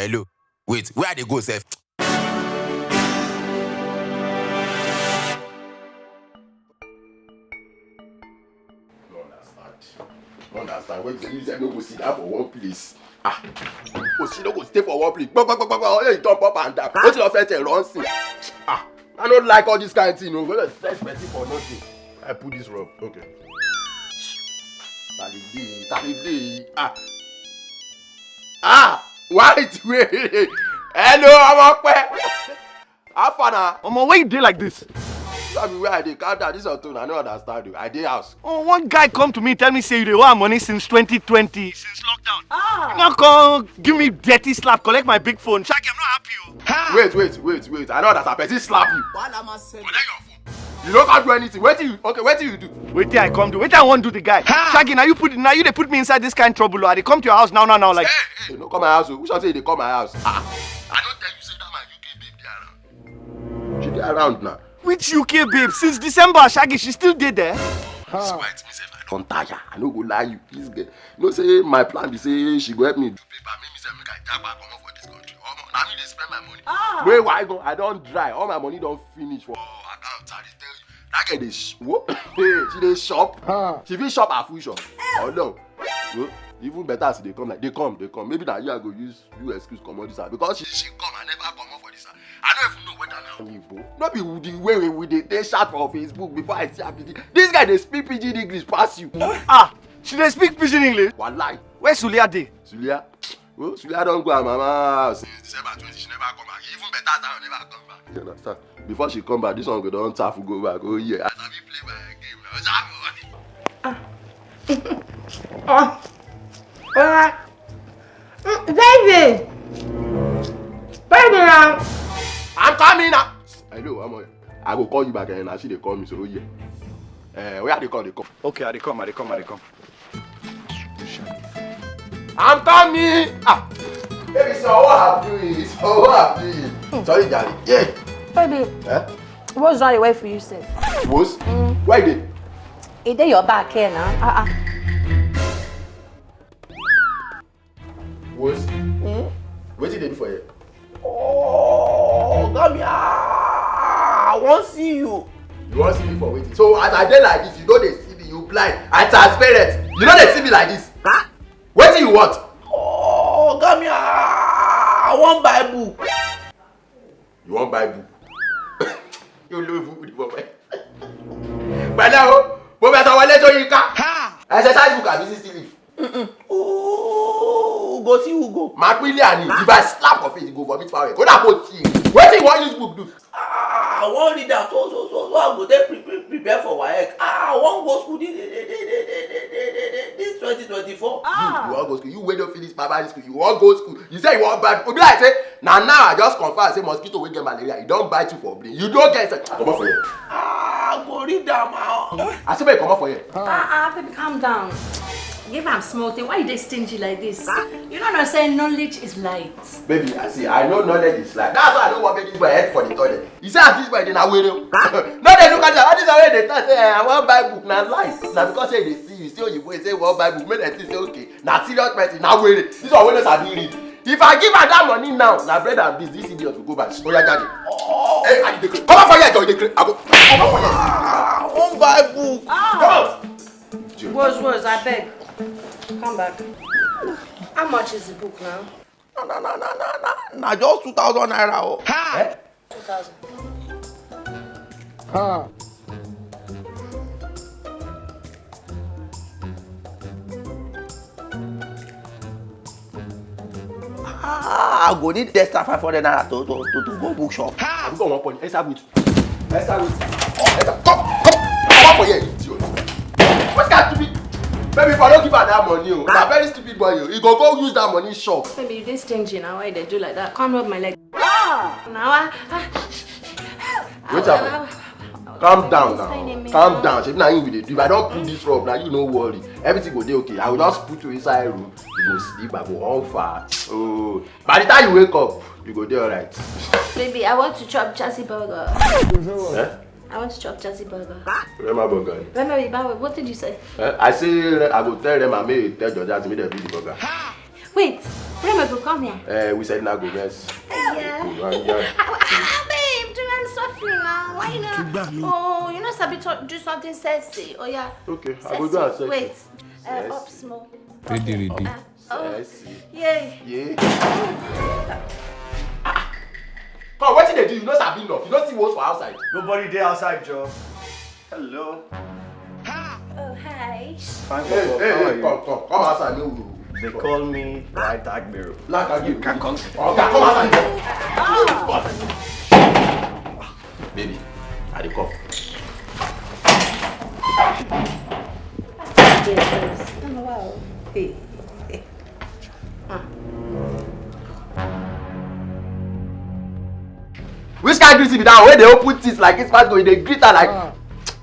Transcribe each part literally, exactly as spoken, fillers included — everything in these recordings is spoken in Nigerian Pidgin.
Hello. Wait, where I dey go sef? No understand. No understand. Wait, you sef no go sit down for one place. Ah. Go sit, no go stay for one place. Gbogbo, gbogbo, gbogbo. Only you jump up and down. Wetin your first thing run see? Ah. I don't like all this kind of thing. No, go dey stress person for nothing. I put this rub. Okay. Talibi, Talibi. Ah. Ah. Why it way? Hello, I'm up. How far now? Omo, where you dey like this? Tell me where I dey. Calm down. This your tone. I no understand you. I dey house. Oh, one guy come to me tell me say you dey owe am money since twenty twenty, since lockdown. Ah. You no come give me dirty slap, collect my big phone. Shaggy, I'm not happy o. Wait, wait, wait, wait. I no understand. Person slap you. Wala ma se. Collect your phone. You no come do anything. Wetin you, okay, wetin you do? Wetin I come do? Wetin I wan do the guy? Ha! Shaggy, na you put, na you dey put me inside this kind trouble o. I dey come to your house now, now, now, like. Hey, hey, no come my house o. Which one say you dey come my house? Ah, I don tell you say that my U K babe dey around. She dey around now. Which U K babe? Since December, Shaggy, she still dey there. This white me sef, I don tire. I no go lie you, this girl. You know say my plan be say she go help me do paper. Make me sef, make I japa comot for this country. Omo, na me dey spend my money. Ah. Meanwhile, I don dry. All my money don finish for account. I dey tell you, that girl dey sh-, wo? Hey, she dey shop. Huh. She fit shop her future. Although, wo, even better as e dey come, like, dey come, dey come. Maybe na you I go use, you excuse comot this house. Because she, she come, I never comot for this house. I no even know whether na Oyinbo. No be the way we, we dey, dey shout for Facebook before I see her pidgin. This guy dey speak pidgin English pass you. Ah, she dey speak pidgin English? Wallahi. Where Sulia dey? Sulia? Well, Sulia don go her mama house since December twenty. She never come back. Even better time never come back. You understand? Before she come back, this one go don tafu go back. Oh yeah. As I be play my game now. Ah. Ah. Ah. Mm, baby. Baby now. I'm coming now. Hello, I'm on. I go call you back and now she dey call me, so oh yeah. Eh, where they call, they call. Okay, I dey come, I dey come, I dey come. I'm coming. Ah, baby, so what have you? So what have you? Sorry, darling. Yeah. Baby. Eh? What's wrong with you, sir? What's? Mm. Why dey? E dey your back here now. Ah, ah. What's? Mm? Wetin dey do for here? Oh, come here. I wan see you. You wan see me for wetin? So as I dey like this, you no dey see me, you blind and transparent. You no dey see me like this. Huh? Wetin you want? Oh, come here. I wan buy book. You wan buy book? You know book with the boy. Pẹ̀lẹ́ o, mo fẹ́ sọ wọlé sórí ká. Ha! Exercise book àbí sixty leaf? Ooh, go see who go. Màá pín ilé àní. If I slap your face, you go vomit far away. Go that boat see. Wetin you wan use book do? Ah, I wan read am so, so, so, so I go dey pre-, pre-, prepare for WAEC. Ah, I wan go school this, this twenty twenty-four. You, you wan go school? You wey don finish primary school, you wan go school? You say you wan buy. E be like say na now I just confirm say mosquito wey get malaria, e don bite you for brain. You don get sense. Comot for here. Ah, I go read am. Ah. I say make you comot for here. Ah, ah, baby, calm down. Give am small thing. Why you dey stingy like this? You no know say knowledge is light. Baby, I see. I know knowledge is light. That's why I don't want make this boy head for the toilet. You see as this boy dey na were o. No dey look at am. All this one wey dey talk say, "Eh, I wan buy book," na lie. Na because say e dey see you, say oyinbo, say e wan buy book, make dem think say, okay, na serious person, na were. This one wey no sabi read. If I give am that money now, na bread and beans this idiot go go buy. Oya, daddy. Hey, I dey craze. Comot for here, Joe, dey craze. I go comot for here. Ah, I wan buy book. Come out. Rose, Rose, I beg. Come back. How much is the book now? Na, na, na, na, na, na, na just two thousand naira o. Ha! Eh? Two thousand. Ha! Ah, I go need extra five hundred naira to, to, to, to go bookshop. Ha! I go one point. Enter with. Enter with. Enter. Come, come, come out for here, idiot. What kind of stupid? Baby, if I don't give her that money, oh, na very stupid boy, oh. He go go use that money shop. Baby, you dey stingy now. Why you dey do like that? Come rub my leg. Ah! Now, ah, ah. Wait up. Calm down now. Calm down. Shebi na him we dey do. If I don put this rub, now you no worry. Everything go dey okay. I will just put you inside room. You go sleep. I go offer. Oh, by the time you wake up, you go dey alright. Baby, I want to chop Chassis burger. Eh? I want to chop Chassis burger. Rema burger. Rema, what did you say? Eh? I say I go tell Rema make e tell Georgia make dem bring the burger. Wait, When we go come here? Eh, we said now go rest. Yeah. Go and yarn. Ah, ah, babe, do am softly now. Why you not? Oh, you know, sabi to do something sexy. Oh yeah. Okay, I go do am sexy. Wait. Uh, Yes. Up small. Ready, ready. Uh, oh, Sexy. yay. Yeah. Come, wetin dey do you? No sabi knock. You no see wolf for outside. Nobody dey outside, Joe. Hello. Oh, hi. Fine, Hey, Papa. hey, How are hey, you? Come, come, come outside. No, no, no. They call me White Agbero. Black and you. Can come. Oga, come outside. Baby, I dey come. Yes, yes. Oh, wow. Hey. Which kind greeting be that one wey dey open teeth like this man go, you dey greet her like,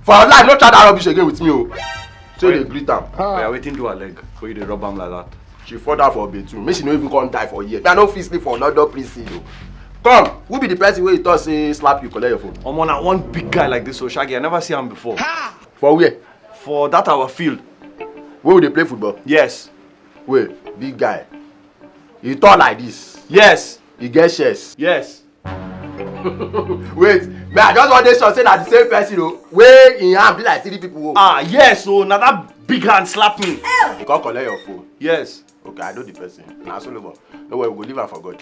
for your life, no try that rubbish again with me o. So you dey greet am. Oya, wetin do her leg? Wey you dey rub am like that? She fall down for bed too. Make she no even come die for here. Me, I no fit sleep for London prison o. Come, who be the person wey you talk say slap you, collect your phone? Omo, na one big guy like this, so Shaggy, I never see am before. For where? For that our field. Where we dey play football? Yes. Wait, big guy. You tall like this. Yes. You get chest. Yes. Wait, me, I just wan dey sure say na the same person o. Wey im hand be like three people o. Ah, yes, so na that big hand slap me. You come collect your phone. Yes. Okay, I know the person. Na Solomon. No worry, we go leave am for God.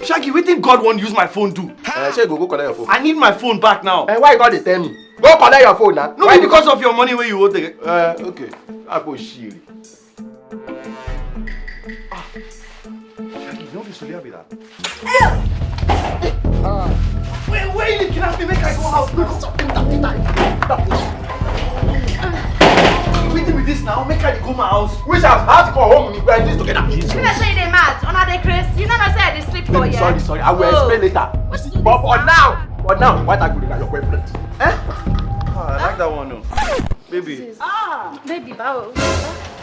Shaggy, wetin God wan use my phone do? Eh, shey you go go collect your phone? I need my phone back now. Eh, why you come dey tell me? Go collect your phone na. No be because of your money wey you owe the. Eh, okay. I go shiri. Shaggy, no be Sulia be that. Wait, wait, you kidnap me, make I go house. No, stop, stop, stop, stop. Wetin be this now? Make I dey go my house. Which house? I have to go home with me. We are in this together. You know say you dey mad. Una dey craze. You know say I dey sleep for Baby, here. Sorry, sorry. I will explain later. What is But for this? Now, for now, what I go do na your boyfriend? Eh? Ah, I like that one, no. Baby. Baby, bow.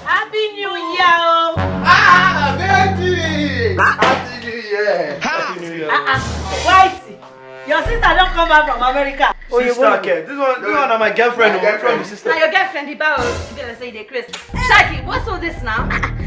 Happy New Year o. Ah, baby! Happy New Year! Happy New Year. Whitey, your sister don come back from America. Sister, okay. This one, this one na my girlfriend. My Oh, which one girlfriend. be sister? Na your girlfriend, the bow. You better say you dey craze. Shaggy, what's all this now?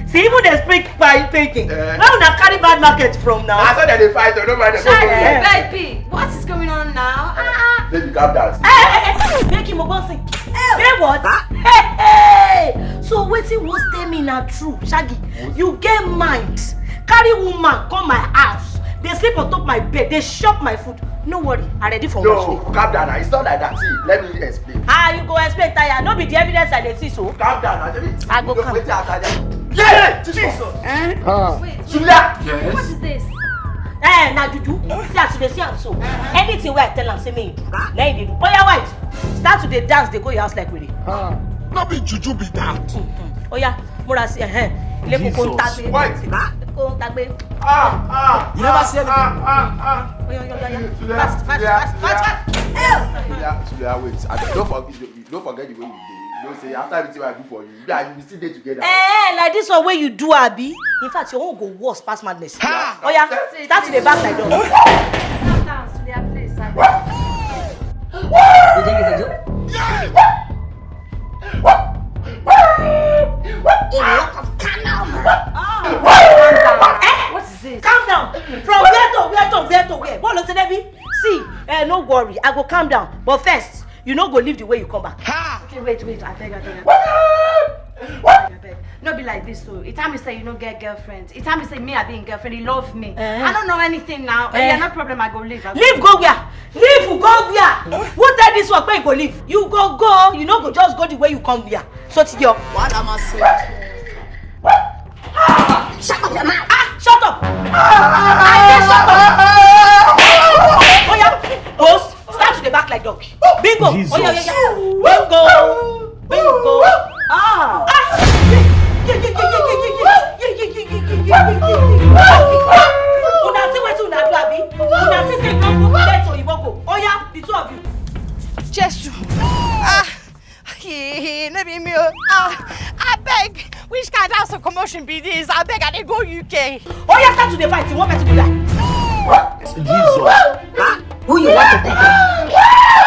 She even dey speak by pidgin. Eh. Where una carry bad market from now? Na so dem dey fight o, no mind dem. Shaggy, Yeah. baby, what is going on now? Ah, Baby, calm down. Hey, hey, hey, make him go sing. Say what? Hey, hey. So wetin wan tell me na true, Shaggy? You get mind. Carry woman come my house. Dey sleep on top my bed. Dey chop my food. No worry, I ready for No, work. calm down now. It's not like that. See, let me explain. Ah, you go explain tire. No be the evidence I dey see so. Calm down now. Let me I go you know calm. Wetin I tell you? Yeah, Jesus. Wait, Julia. what is this? Eh, na juju. See as you dey see am so. Anything wey I tell am say make you do, na him dey do. Oya, White, start to dey dance, dey go your house like were. No be juju be that. Oya, múra sí, ẹhẹn. Ilé kókó ń tagbe. White. Kókó ń tagbe. Ah, ah. You never see anything? Ah, ah, ah. Oya, oya, oya, oya. Julia, Fast, fast, Julia, fast, fast, fast. Julia, Julia, wait. I don't, don't forget, you don't forget the way you dey. You know say after everything wey I do for you, you, and you still dey together. Eh, like this one wey you do, abi? In fact, your own go worse pass madness. Oya, start to dey back like dog. Calm down, Sulia, please. I You think it's a joke? A lot of carnal man. Eh, what is this? Calm down. From where to where to where to where? Bọ́ọ̀lù ti débi. See, eh, no worry. I go calm down. But first, you no go leave the way you come back. Okay, wait, wait, I beg, I beg, I beg. I beg. No be like this, so it tell me say you no get girlfriend. It tell me say me I be in girlfriend. He love me. Eh. I don't know anything now. Eh. Yeah, no problem. I go leave. I go Leave go where? Leave go where? Who tell this one say you go leave? You go go. You no go just go the way you come here. So ti yọ. What am I saying? Shut up your mouth. Ah, shut up. I say shut up. Oya, boss, start to dey back like dog. Bingo. Oya, oya, oya. Bingo. Bingo. Ah. Una see wetin una do, abi? Una see say you don put death to Iwoko. Oya, the two of you. Jesus. Ah. Hey, no be me o. Ah, abeg, which kind house of commotion be this? Abeg, I dey go U K. Oya, start to dey fight. You want me to do that? Jesus. Who you want to take?